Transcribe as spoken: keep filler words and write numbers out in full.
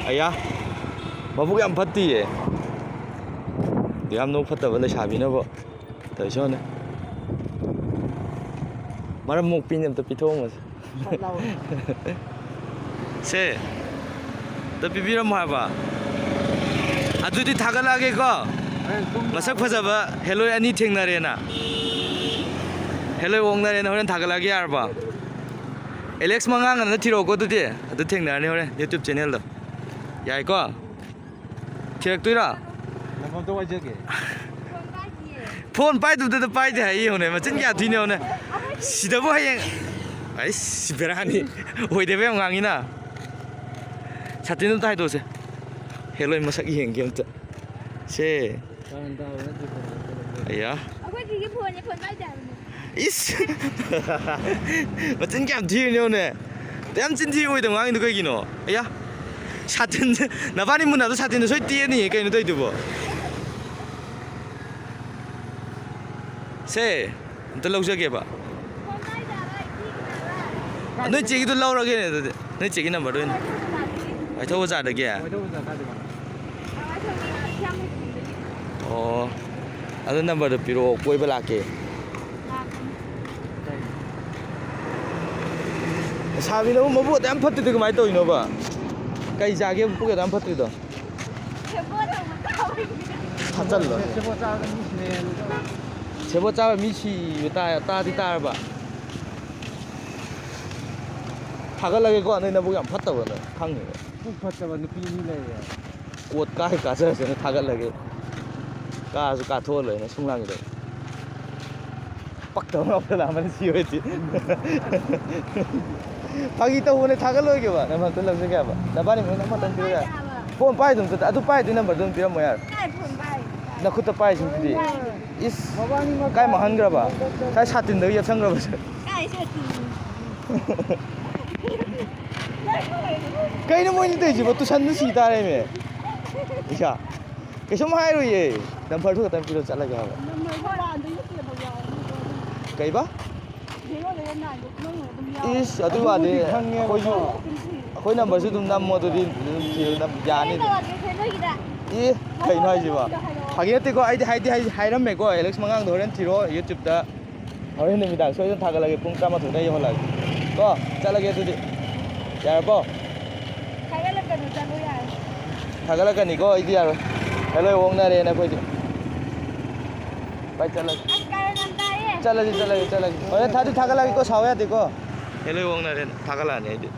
ꯑꯌꯥ, ꯃꯕꯨꯛ ꯌꯥꯝ ꯐꯠꯇꯤꯌꯦ꯫ ꯌꯥꯝ ꯅꯣꯛ ꯐꯠꯇꯕ ꯂꯩꯁꯥꯕꯤꯅꯕ ꯇꯧꯔꯤꯁꯤ ꯌꯦꯡꯉꯨꯅꯦ꯫ ꯃꯔꯝ ꯃꯣꯛꯄꯤꯅꯦ, ꯑꯝꯇ ꯄꯤꯊꯣꯛꯑꯝꯃꯁꯦ꯫ ꯁꯦ, ꯑꯝꯇ ꯄꯤꯕꯤꯔꯝꯃꯣ ꯍꯥꯏꯕ꯫ ꯑꯗꯨꯗꯤ ꯊꯥꯒꯠꯂꯛꯑꯒꯦꯀꯣ꯫ ꯃꯁꯛ ꯐꯖꯕ ꯍꯦꯂꯣꯏ ꯑꯅꯤ ꯊꯦꯡꯅꯔꯦꯅ꯫ ꯍꯦꯂꯣꯏ ꯑꯣꯛꯅꯔꯦꯅ ꯍꯣꯔꯦꯟ ꯊꯥꯒꯠꯂꯛꯑꯒꯦ, ꯌꯥꯔꯕꯣ? ꯑꯦꯂꯦꯛꯁ ꯃꯉꯥꯡ ꯑꯅ ꯊꯤꯔꯛꯑꯣꯀꯣ ꯑꯗꯨꯗꯤ꯫ ꯑꯗꯨ ꯊꯦꯡꯅꯔꯅꯤ ꯍꯣꯔꯦꯟ YouTube channelꯗ꯫ ꯌꯥꯏꯀꯣ? ꯊꯤꯔꯛꯇꯣꯏꯔꯣ? ꯅꯝꯕꯔ ꯑꯝꯇ ꯋꯥꯏꯖꯒꯦ꯫ ꯐꯣꯟ ꯄꯥꯏꯗꯕꯗꯨꯗ ꯄꯥꯏꯗꯦ ꯍꯥꯏ ꯌꯦꯡꯉꯨꯅꯦ, ꯃꯆꯤꯟ ꯀꯌꯥ ꯊꯤꯅꯣ ꯌꯦꯡꯉꯨꯅꯦ꯫ ꯁꯤꯗꯕꯨ ꯍꯌꯦꯡ, ꯑꯩꯁ, ꯕꯦꯔꯥꯅꯤ꯫ ꯑꯣꯏꯗꯕ ꯌꯥꯝ ꯉꯥꯡꯉꯤꯅ꯫ ꯁꯥꯇꯤꯟ ꯑꯝꯇ ꯍꯥꯏꯗꯣꯛꯑꯁꯦ꯫ ꯍꯦꯂꯣꯏ ꯃꯁꯛ ꯌꯦꯡꯒꯦ ꯑꯝꯇ꯫ ꯁꯦ꯫ ꯀꯥꯔꯟ ꯇꯥꯕ ꯅꯠꯇꯦ, ꯐꯣꯟ ꯑꯝꯇ ꯂꯧꯊꯣꯛ꯫ ꯑꯌꯥ꯫ ꯑꯩꯈꯣꯏ ꯆꯦꯒꯤ ꯐꯣꯟꯅꯦ, ꯐꯣꯟ ꯄꯥꯏꯗꯦ ꯍꯥꯏꯕꯅꯦ꯫ ꯏꯁ! ꯃꯆꯤꯟ ꯀꯌꯥꯝ ꯊꯤꯔꯤꯅꯣ ꯌꯦꯡꯉꯨꯅꯦ꯫ ꯌꯥꯝ ꯆꯤꯟ ꯊꯤ ꯑꯣꯏꯗꯕ ꯉꯥꯡꯉꯤꯗꯣ ꯀꯩꯒꯤꯅꯣ? ꯑꯌꯥ! ꯁꯥꯇꯤꯟꯁꯦ, ꯅꯕꯥꯅꯤ ꯃꯨꯟꯅꯕꯗ ꯁꯥꯇꯤꯟꯗꯣ ꯁꯣꯏ ꯇꯦꯛꯑꯅꯤꯌꯦ, ꯀꯩꯅꯣ ꯇꯧꯔꯤꯗꯨꯕꯣ? ꯁꯦ, ꯑꯝꯇ ꯂꯧꯖꯒꯦꯕ꯫ ꯐꯣꯟ ꯄꯥꯏꯗꯦ ꯍꯥꯏꯕ, ꯑꯩ ꯊꯤꯒꯦ ꯍꯥꯏꯕ꯫ ꯅꯣꯏ ꯆꯦꯒꯤꯗꯣ ꯂꯧꯔꯒꯦꯅꯦ ꯑꯗꯨꯗꯤ꯫ ꯅꯣꯏ ꯆꯦꯒꯤ ꯅꯝꯕꯔꯗꯣ ꯑꯣꯏꯅ꯫ ꯋꯥꯏꯊꯧ ꯕꯖꯥꯔꯗꯒꯤ? ꯋꯥꯏꯊꯧ ꯕꯖꯥꯔ ꯀꯥꯏꯗꯅꯣ? ꯑꯣ꯫ ꯑꯗꯣ ꯅꯝꯕꯔꯗꯣ ꯄꯤꯔꯛꯑꯣ, ꯀꯣꯏꯕ ꯂꯥꯛꯀꯦ꯫ ꯂꯩꯁꯥꯕꯤ ꯅꯪꯕꯨ ꯃꯕꯨꯛ ꯑꯗꯨꯛ ꯌꯥꯝ ꯐꯠꯇ꯭ꯔꯤꯗꯣ ꯀꯃꯥꯏꯅ ꯇꯧꯔꯤꯅꯣꯕ? ꯀꯩ ꯆꯥꯒꯦ ꯃꯕꯨꯛ ꯑꯗꯨꯛ ꯌꯥꯝ ꯐꯠꯇ꯭ꯔꯤꯗꯣ? ꯁꯦꯕꯣꯠ ꯊꯣꯡꯕ ꯆꯥꯕꯒꯤ꯫ ꯊꯥꯆꯜꯂꯣ꯫ ꯁꯦꯕꯣꯠ ꯆꯥꯕꯗ ꯃꯤ ꯁꯤꯔꯦ꯫ ꯁꯦꯕꯣꯠ ꯆꯥꯕ ꯃꯤ ꯁꯤꯕ ꯇꯥ-, ꯇꯥꯗꯤ ꯇꯥꯔꯕ? ꯊꯥꯒꯠꯂꯒꯦꯀꯣ, ꯅꯣꯏ ꯅꯕꯨꯛ ꯌꯥꯝ ꯐꯠꯇꯕ ꯅꯪ ꯈꯪꯉꯤꯕ꯫ ꯄꯨꯛ ꯐꯠꯇꯕ ꯅꯨꯄꯤ ꯑꯅꯤ ꯂꯩꯔꯦ꯫ ꯀꯣꯠ ꯀꯥꯏ ꯀꯥꯖꯔꯁꯅꯨ ꯊꯥꯒꯠꯂꯒꯦ꯫ ꯀꯥꯁꯨ ꯀꯥꯊꯣꯛꯑ ꯂꯣꯏꯔꯦ ꯁꯨꯡꯂꯥꯡꯒꯤꯗ꯫ ꯄꯛꯇꯕ ꯑꯃ ꯌꯥꯎꯁꯜꯂꯛꯑꯃꯅꯤ ꯁꯤ ꯑꯣꯏꯔꯗꯤ꯫ ꯐꯥꯒꯤ ꯇꯧꯕꯅꯦ, ꯊꯥꯒꯠꯂꯣꯏꯒꯦꯕ꯫ ꯅꯝꯕꯔ ꯑꯝꯇ ꯂꯧꯖꯒꯦ ꯍꯥꯏꯕ꯫ ꯅꯕꯥꯅꯤ ꯃꯅꯨꯡꯗ ꯑꯃꯇꯪ ꯄꯤꯔꯒ꯫ ꯐꯣꯟ ꯄꯥꯏꯗꯨꯝ ꯆꯠ-, ꯑꯗꯨ ꯄꯥꯏꯗꯨꯏ ꯅꯝꯕꯔꯗꯨ ꯑꯗꯨꯝ ꯄꯤꯔꯝꯃꯣ ꯌꯥꯔꯦ꯫ ꯀꯥꯏ ꯐꯣꯟ ꯄꯥꯏ? ꯅꯈꯨꯠꯇ ꯄꯥꯏꯁꯤꯡꯗꯨꯗꯤ꯫ ꯄꯥꯏ꯫ ꯏꯁ! ꯃꯕꯥꯅꯤꯃꯛ ꯀꯥꯏ ꯃꯥꯡꯍꯟꯈ꯭ꯔꯕ? ꯀꯥꯏ ꯁꯥꯇꯤꯟꯗꯒ ꯌꯦꯞꯁꯟꯈ꯭ꯔꯕꯁꯦ? ꯀꯥꯏ ꯁꯥꯇꯤꯟ? ꯀꯩꯅꯣ ꯃꯣꯏꯅ ꯇꯧꯔꯤꯁꯤꯕꯣ? ꯇꯨꯁꯟꯗ ꯁꯤ ꯇꯥꯔꯦꯃꯦ꯫ ꯏꯁꯥ꯫ ꯀꯩꯁꯨꯝ ꯍꯥꯏꯔꯣꯏꯌꯦ꯫ ꯅꯝꯕꯔꯗꯨ ꯈꯛꯇꯪ ꯄꯤꯔꯣ ꯆꯠꯂꯒꯦ ꯍꯥꯏꯕ꯫ ꯅꯝꯕꯔꯗꯣ ꯂꯥꯟꯗꯣꯏꯅ ꯁꯦꯝꯕ ꯌꯥꯎꯔꯝꯅꯤꯀꯣ ꯑꯗꯨꯝ꯫ ꯀꯩꯕ? ꯖꯦꯔꯣꯗꯩꯅ ꯅꯥꯏꯟꯕꯨꯛ ꯃꯅꯨꯡꯗ ꯑꯗꯨꯝ ꯌꯥꯎꯔꯝꯅꯤ꯫ ꯏꯁ, ꯑꯗꯨ ꯋꯥꯗꯤ ꯑꯗꯨꯕꯨꯗꯤ ꯈꯪꯉꯦꯕꯀꯣ꯫ ꯑꯩꯈꯣꯏꯁꯨ, ꯑꯗꯨꯝ ꯁꯤ꯫ ꯑꯩꯈꯣꯏ ꯅꯝꯕꯔꯁꯨ ꯑꯗꯨꯝ ꯅꯝꯃꯣ, ꯑꯗꯨꯗꯤ ꯑꯗꯨꯝ ꯊꯤꯔꯣ, ꯅꯝ-, ꯌꯥꯅꯤ ꯑꯗꯨꯝ꯫ ꯇꯧꯔꯒꯦ ꯅꯣꯏꯒꯤꯗ꯫ ꯑꯦ, ꯀꯩꯅꯣ ꯍꯥꯏꯁꯤꯕꯣ? ꯐꯥꯒꯤ ꯅꯠꯇꯦꯀꯣ, ꯑꯩꯗꯤ ꯍꯥꯏꯗꯤ ꯍꯥꯏ-, ꯍꯥꯏꯔꯝꯃꯦꯀꯣ, ꯑꯦꯂꯦꯛꯁ ꯃꯉꯥꯡꯗꯣ ꯍꯣꯔꯦꯟ ꯊꯤꯔꯣ YouTube-ꯇ꯫ ꯍꯣꯔꯦꯟ ꯅꯨꯃꯤꯗꯥꯡ ꯁꯣꯏꯗꯅ ꯊꯥꯒꯠꯂꯒꯦ, ꯄꯨꯡ ꯇꯔꯥꯃꯥꯊꯣꯏꯗ ꯌꯧꯍꯜꯂꯛꯑꯒꯦ꯫ ꯀꯣ, ꯆꯠꯂꯒꯦ ꯑꯗꯨꯗꯤ꯫ ꯌꯥꯔꯕꯣ? ꯊꯥꯒꯠꯂꯛꯀꯅꯨ, ꯆꯠꯂꯣ ꯌꯥꯔꯦ꯫ ꯊꯥꯒꯠꯂꯛꯀꯅꯤꯀꯣ, ꯑꯩꯗꯤ ꯌꯥꯔꯣꯏ꯫ ꯍꯦ, ꯂꯣꯏ ꯑꯣꯛꯅꯔꯦꯅ ꯑꯩꯈꯣꯏꯗꯤ꯫ ꯚꯥꯏ, ꯆꯠꯂꯒꯦ꯫ ꯑꯁ, ꯀꯥꯔꯟ ꯌꯥꯝ ꯇꯥꯏꯌꯦ꯫ ꯆꯠꯂꯁꯤ, ꯆꯠꯂꯒꯦ, ꯆꯠꯂꯒꯦ꯫ ꯍꯣꯔꯦꯟ ꯊꯥꯗꯤ ꯊꯥꯒꯠꯂꯛꯑꯒꯦꯀꯣ, ꯁꯥꯎ ꯌꯥꯗꯦꯀꯣ꯫ ꯍꯦ, ꯂꯣꯏ ꯑꯣꯛꯅꯔꯦꯅ ꯊꯥꯒꯠꯂꯛꯑꯅꯤ ꯑꯩꯗꯤ꯫